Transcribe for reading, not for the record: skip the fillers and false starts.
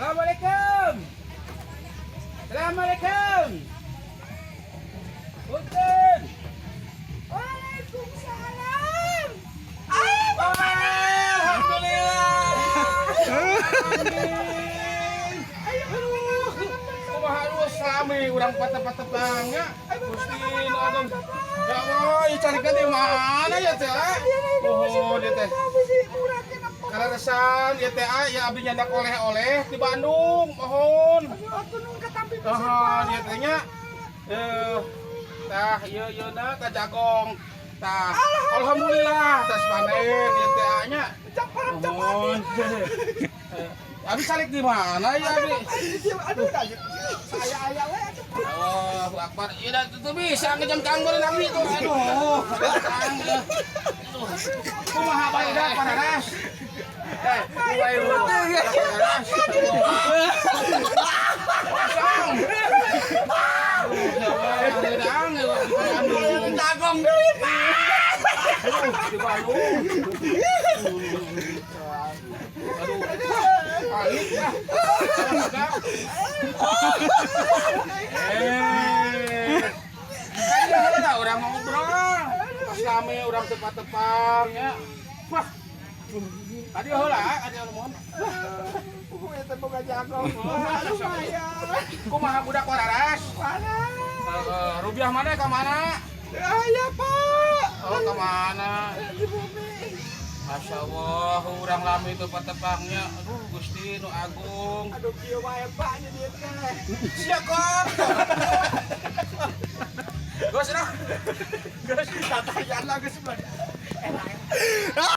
Assalamualaikum. Assalamualaikum. Punten. Waalaikumsalam. Ah, Alhamdulillah. Amin. Aduh, kumaha lu rame urang patep-patepang nya. Gusti nu agung. Ya Allah, ieu carikeun di mana ya teh? Oh, dia teh. Kaleresan ya teh, ah, ya abdi nyandak oleh-oleh di Bandung, mohon. Oh, dia teh nya. Eh, tah ieu ieu na tah jagong. Tah, alhamdulillah tas panen ieu teh ah, nya. Mohon. Eh, abi salik di mana ya abi? Aduh, saya aya we atuh. Allahu Akbar. Iya dah itu bisa ngejam kang beureun abdi tuh. Aduh. Kang. Aduh. Kumaha bae dah pararas. Eh, bae pararas. Kosong. Aduh, ya Allah, Jagong deui, Pak. Aduh, di Bandung. Aduh. Pahit lah. Eh. Kan ya heula urang ngobrol. Pas rame urang tepang-tepang ya. Wah. Tadi heula, tadi heula mohon. Puguh eta boga jagong. Lumayan. Kumaha budak wararas? Mana? Heeh, rupiah mana ka mana? Aya, Pak. Oh, ka mana? Di bumi. Masya Allah, urang lami itu patepangnya. Aduh, Gusti nu agung. Aduh, kieu wae, Pak, nya dieu teh. Sia kok. Gus, lah. Geus tatayan lah geus.